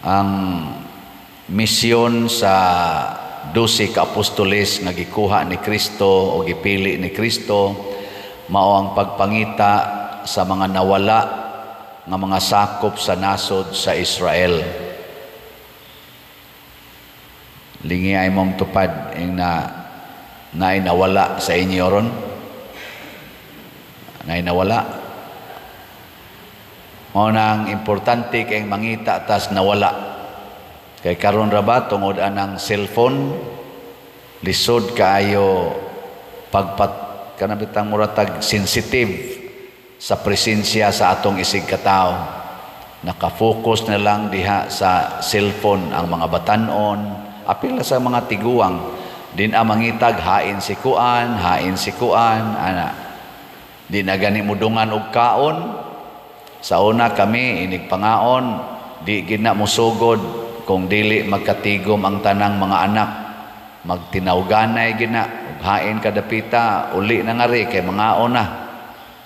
Ang misyon sa 12 ka apostoles nga gikuha ni Kristo o gipili ni Kristo mao ang pagpangita sa mga nawala nga mga sakop sa nasod sa Israel. Lingi ay mong tupad ing na naay nawala sa inyo ron. Naay nawala. Mao nang importante kay mangita tas nawala. Kay karon ra ba, tungod anang cellphone, lisod kaayo pagpat kana bitang muratag sensitive sa presensya sa atong isig katawo. Naka-focus na lang diha sa cellphone ang mga batanon, apil na sa mga tiguang. Din ang mangitag hain si kuan, hain si kuan, ana. Di na gani mudungan og kaon. Sa una kami inig pangaon, di gid na musugod kung dili magkatigom ang tanang mga anak. Magtinawganay gina ug hain kadapita, uli na ngari kay mangaon na.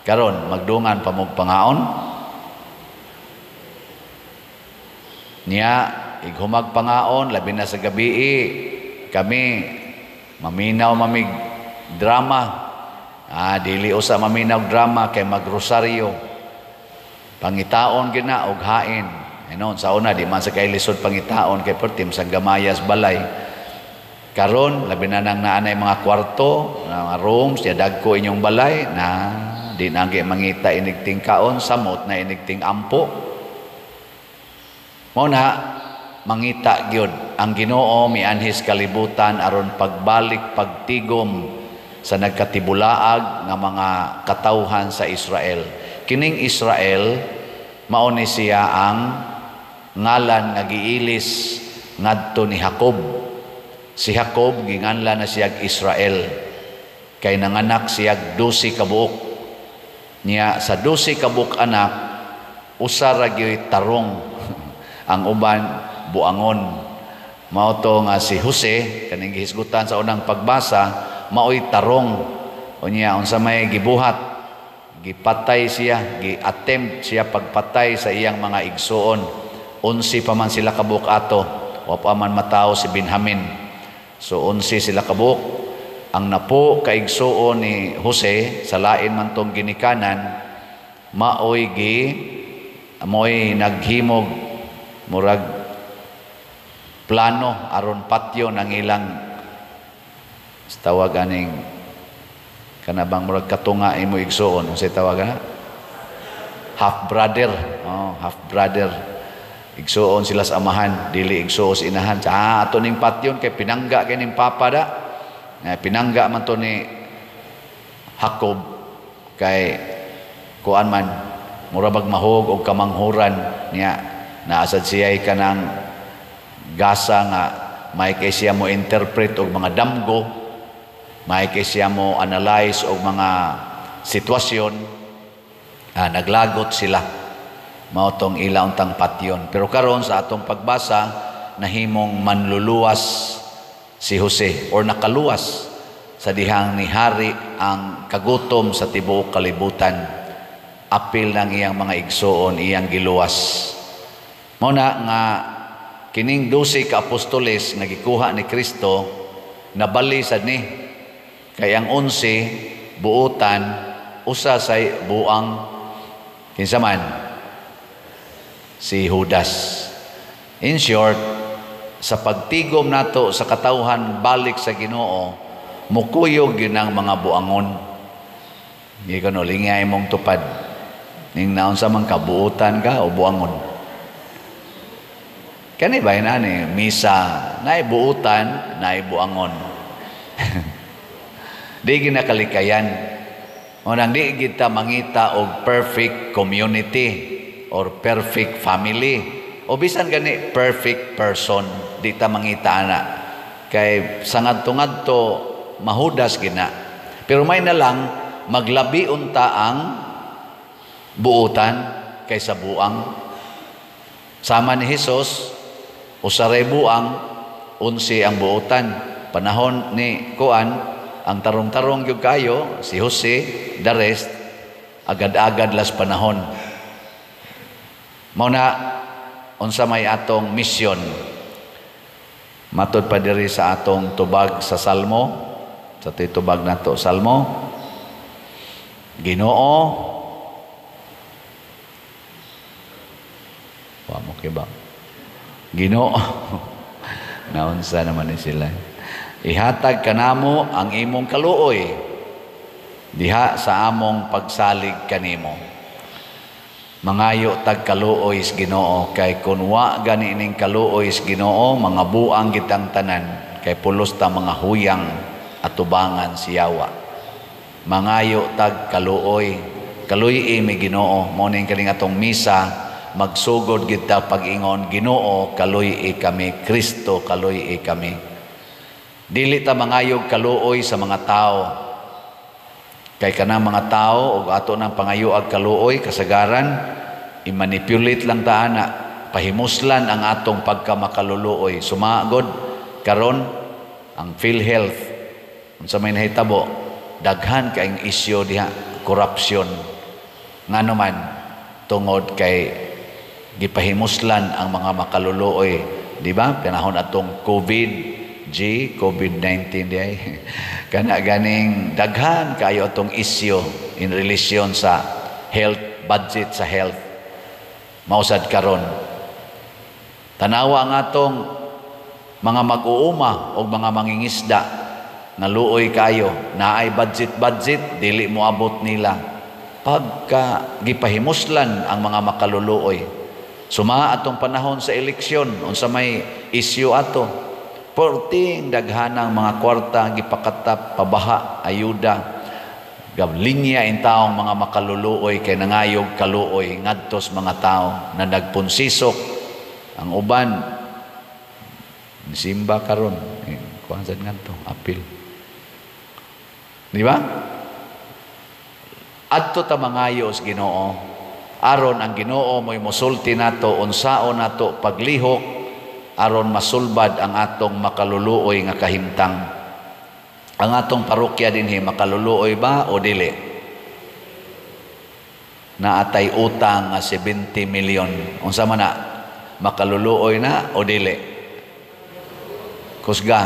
Karon magdungan pa mog pangaon. Niya ighumag pangaon, labi na sa gabi, kami maminaw mamig drama. Dili usa maminaw drama kay magrosaryo. Pangitaon gina og hain. Inon sa una di man sa kay lisod pangitaon kay pertim sa gamayas balay. Karon labi na nang naanay mga kwarto, mga rooms, ya dagko inyong balay na di na mangita inig kaon, samot na inig ampo. Mao na mangita gyud ang Ginoo mianhis kalibutan aron pagbalik, pagtigom sa nagkatibulaag nga mga katawhan sa Israel. Kining Israel mao ni siya ang ngalan nga giilis ngadto ni Jacob. Si Jacob ginganlan na siyag Israel kay nanganak siyag 12 ka buok. Niya sa 12 ka buok anak, usa ra gyoy tarong, ang uban buangon. Mao to nga si Jose kaning gihisgutan sa unang pagbasa maoy tarong. Unya unsa may gibuhat? Gipatay siya, gi-attempt siya pagpatay sa iyang mga igsuon. 11 pa man sila kabuok ato, wa pa man matawo si Benjamin. So 11 sila kabuok. Ang napo ka igsuon ni Jose sa lain man tong ginikanan maoy gi moy naghimog murag plano aron patyon ang ilang tawag aning kanabang murag katunga imo igsuon, unsay tawag ana, half brother. Oh, half brother, igsuon sila sa amahan, dili igsuon sa inahan. Ato ning patyon kay pinangga kay ning papa da. Pinangga man to ni Jacob kay kuan man mura bag mahog og kamanghuran niya. Naasad siya kanang gasa nga may kay siya mo interpret og mga damgo, may kay siya mo analyze og mga sitwasyon. Naglagot sila. Mao tong ila untang patyon. Pero karon sa atong pagbasa, nahimong manluluwas si Jose or nakaluwas sa dihang nihari ang kagutom sa tibuok kalibutan. Apil ng iyang mga igsuon iyang giluwas. Mao na nga kining 12 ka apostoles nga gikuha ni Kristo nabali sad ni kay ang 11 buotan, usa say buang. Kinsa man? Si Judas. In short, sa pagtigom nato sa katawhan balik sa Ginoo, mukuyog gyud ang mga buangon. Di ko no lingay mong tupad. Ning naunsa man kabuotan ka o buangon. Kani ba ani misa naay buotan, naay buangon. Di ginakalikayan. O nang di kita mangita og perfect community or perfect family o bisan gani perfect person, di ta mangita ana kay sa ngadto-ngadto mahudas gina. Pero may na lang maglabi unta ang buotan kaysa buang. Sama ni Hesus, usa ray buang, 11 ang buotan. Panahon ni kuan, ang tarong-tarong gyud kayo si Jose, the rest agad-agad las panahon. Mao na Unsa may atong misyon? Matod pa diri sa atong tubag sa Salmo, sa tubag nato Salmo, Ginoo, wa mo kiba. Ginoo, naunsa naman ni sila. Ihatag kanamo ang imong kaluoy diha sa among pagsalig kanimo. Mangayo tag kaluoy sa Ginoo, kay kun wa gani ning kaluoy sa Ginoo, mga buang gitang tanan, kay pulos ta mga huyang atubangan siyawa. Mangayo tag kaluoy, kaluy mi Ginoo. Mao ning kaning atong misa, magsugod kita pag-ingon, Ginoo kaluy kami, Kristo kaluy kami. Dili ta mangayog kaluoy sa mga tao, kay kanang mga tao og ato nang pangayoag kaluoy kasagaran i-manipulate lang ta ana, pahimuslan ang atong pagkamakaluluoy. Sumagod karon ang PhilHealth, unsa may nahitabo, daghan kaayong isyu diha, corruption. Ngano man, tungod kay gipahimuslan ang mga makaluluoy, di ba? Panahon atong COVID G, COVID-19 di ay. Kana ganing daghan kayo atong isyu in relation sa health, budget sa health. Mausad karon. Tanawa ang atong mga mag-uuma o mga mangingisda nga luoy kayo, naay budget-budget, dili mo abot nila. Pagka gipahimuslan ang mga makaluluoy. Suma atong panahon sa eleksyon, unsa may isyu ato, porting daghanang mga kwarta gipakatap, pabaha, ayuda, gab linya in taong mga makaluluoy kay nangayog kaluoy ngadtos mga tao na nagpunsisok. Ang uban simba karon, kuan sad ngadto apil, di ba? Adto ta mangayo sa Ginoo, aron ang Ginoo mo'y mosulti nato unsaon nato paglihok aron masulbad ang atong makaluluoy nga kahimtang. Ang atong parokya dinhi makaluluoy ba o dili? Naatay utang nga 70 milyon. Unsa man na? Makaluluoy na o dili? Kusga.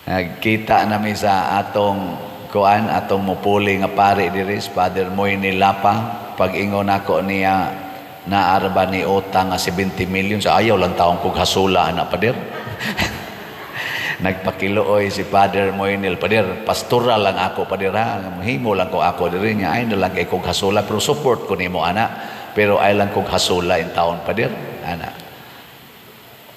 Nagkita nami sa atong kuan, atong mupuli nga pare diri, Father Moy Lapa. Pag-ingon nako niya, naarba ni utang nga 70 million, sa ayaw lang taong kog hasula ana pader. Nagpakiluoy si Father Moynil, pader, pastoral lang ako pader ha, himo lang ko ako diri niya, ay na lang kay kog hasula, pero support ko nimo ana, pero ay lang kog hasula in taon pader ana.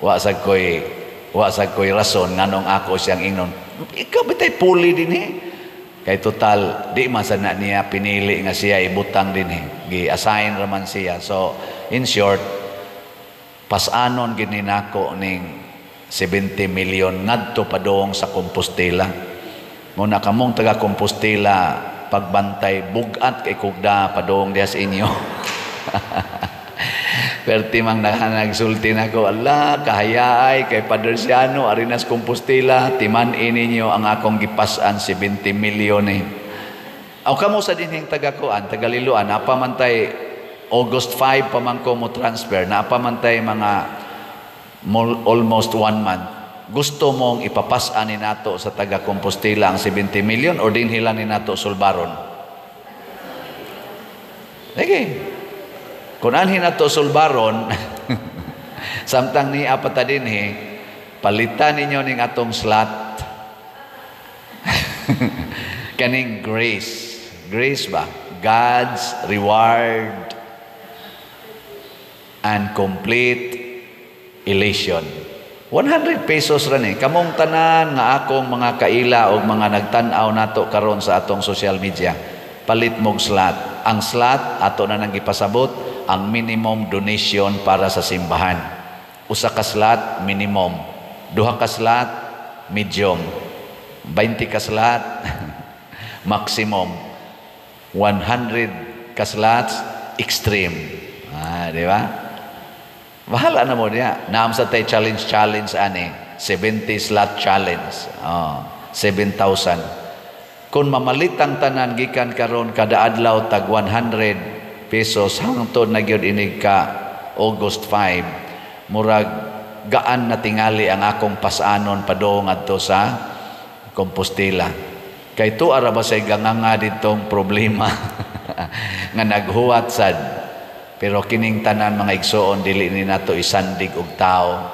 Wa sad koy rason nganong ako siyang ingnon, ikaw bitay puli dinhi. Kay total, di man sad na niya pinili nga siya ibutang dinhi. Gi-assign raman siya. So, in short, pasanon gini nako ning 70 million ngadto padung sa Compostela. Muna kamong taga Compostela, pagbantay bugat kay kugda padung diha sa inyo. Perti mang nagsulti nako, ala kahayaay kay Padre Siano Arenas Compostela, timan-in ninyo ang akong gipas-an 70 milyon eh. Aw kamo sa dinhing taga-kuan, taga-Liloan, napa man tay August 5 pa man ko mo transfer, napa man tay mga almost 1 month. Gusto mong ipapas-an ni nato sa taga Compostela ang 70 milyon or dinhi lang ni nato sulbaron? Sige. Kung anhin nato sulbaron, samtang ni apata dinhi, palitan ninyo ning atong slot. Kaning grace. Grace ba? God's reward and complete elation. 100 pesos ra ni. Kamong tanan nga akong mga kaila o mga nagtan-aw nato karon sa atong social media, palit mog slot. Ang slot ato na nang gipasabot ang minimum donation para sa simbahan. Usa ka slot minimum, duha ka slot medium, 20 ka slot maximum, 100 ka slots extreme. Ah, di ba? Bahala na mo niya. Naam sa tay challenge challenge ani, 70 slot challenge. Oh, 7,000. Kung mamalitang tanan gikan karon kada adlaw tag 100 pesos hangtod na gyud inig ka August 5, murag gaan na tingali ang akong pasanon padung adto sa Compostela. Kay tuara ba say ganganga ditong problema nga naghuwat sad. Pero kining tanan, mga igsoon, dili ni nato isandig og tao,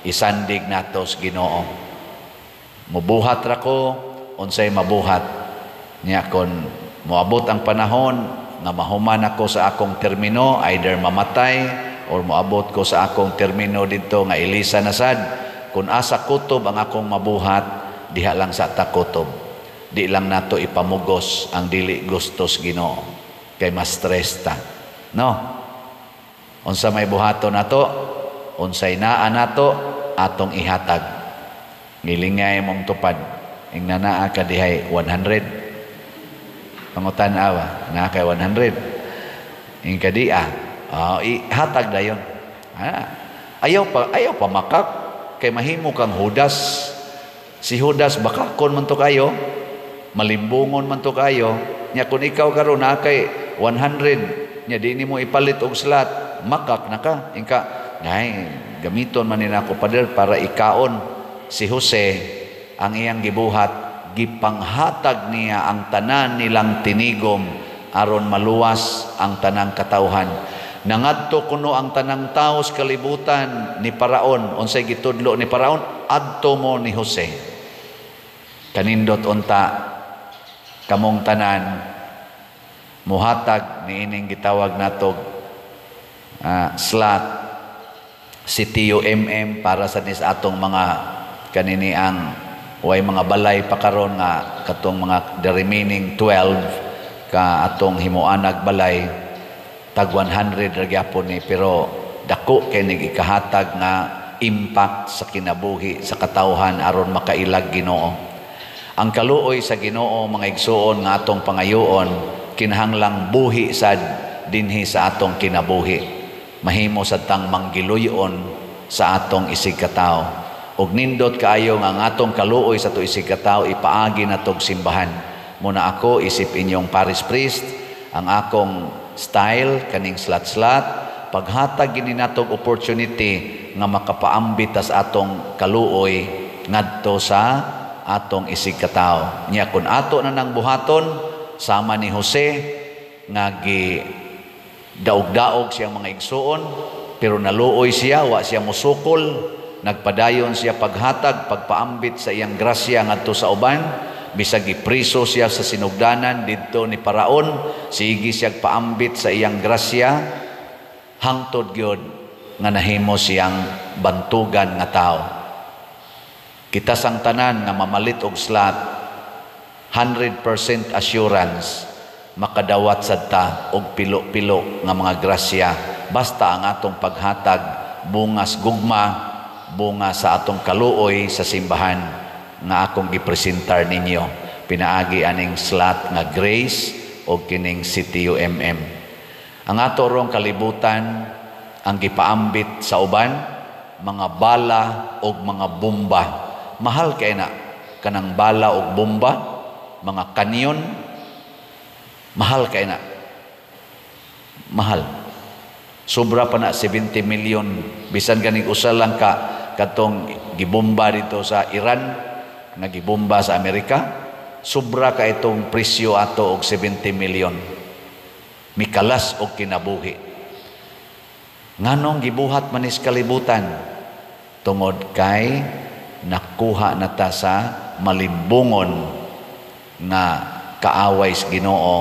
isandig nato sa Ginoo. Mubuhat ra ko unsay mabuhat niya. Kon moabot ang panahon nga mahuman ako sa akong termino, either mamatay or moabot ko sa akong termino didto nga ilisa na sad, kung asa kutob ang akong mabuhat, diha lang sa ta kutob. Di lang nato ipamugos ang dili gustos Ginoo kay mas stress ta, no? Unsa may buhaton nato, unsay naa nato, atong ihatag. Ngilingay mong tupad, ingna naa ka dihay 100. Pangutan awa, naa kay 100. Ing kadia, oh, ihatag dayon. Ah, ayaw pa makak kay mahimo kang Judas. Si Judas bakakon man to kayo, malimbungon man to kayo. Nya kung ikaw karon naa kay 100, nya di nimo ipalit og slot, makak na ka. Ingka, ay, gamiton man ni nako, pader, para ikaon. Si Jose, ang iyang gibuhat, gipanghatag niya ang tanan nilang tinigom aron maluwas ang tanang katawhan. Nangadto kuno ang tanang tao sa kalibutan ni Paraon. Unsay gitudlo ni Paraon? Adto mo ni Jose. Kanindot unta kamong tanan muhatag niining gitawag natog slot si Tio MM para sa nis atong mga kanini ang way mga balay pa karon nga katong mga the remaining 12 ka atong himuanag balay. Tag 100 ra gyapon ni, pero dako kay nig ikahatag nga impact sa kinabuhi sa katawhan aron makailag Ginoo. Ang kaluoy sa Ginoo, mga igsuon, nga atong pangayoon, kinahanglang buhi sad dinhi sa atong kinabuhi. Mahimo sad tang manggiluyon sa atong isig katawo. Ug nindot kaayo nga ang atong kaluoy sa ato isig katawo ipaagi natog simbahan. Muna ako isip inyong parish priest, ang akong style kaning slat-slat, paghatag gini natog opportunity nga makapaambit tas atong kaluoy ngadto sa atong isig katawo. Nya kun ato na nang buhaton sama ni Jose nga gi daog-daog siyang mga igsuon, pero naluoy siya, wa siya musukol, nagpadayon siya paghatag, pagpaambit sa iyang grasya ngadto sa uban. Bisag gipriso siya sa sinugdanan didto ni Paraon, sige siya paambit sa iyang grasya hangtod gyud nga nahimo siyang bantugan nga tao. Kita sang tanan nga mamalit og slot, 100% assurance makadawat sad ta og pilo-pilo nga mga grasya basta ang atong paghatag bungas gugma, bunga sa atong kaluoy sa simbahan nga akong gipresentar ninyo pinaagi aning slot nga Grace o kining CTUMM. Ang ato rong kalibutan ang gipaambit sa uban, mga bala og mga bomba. Mahal kay na kanang bala og bomba, mga kanyon, mahal kay na. Mahal. Sobra pa na 70 million. Bisan ganing usa lang ka katong gibomba dito sa Iran, nga gibomba sa Amerika, sobra ka itong presyo ato og 70 million. Mikalas og kinabuhi. Nganong gibuhat manis kalibutan? Tungod kay nakuha na ta sa malimbungon nga kaaway sa Ginoo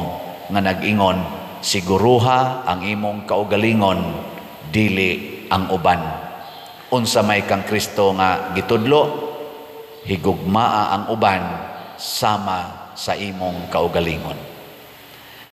nga nag-ingon, "Siguruha ang imong kaugalingon, dili ang uban." Unsa may kang Kristo nga gitudlo? Higugmaa ang uban sama sa imong kaugalingon.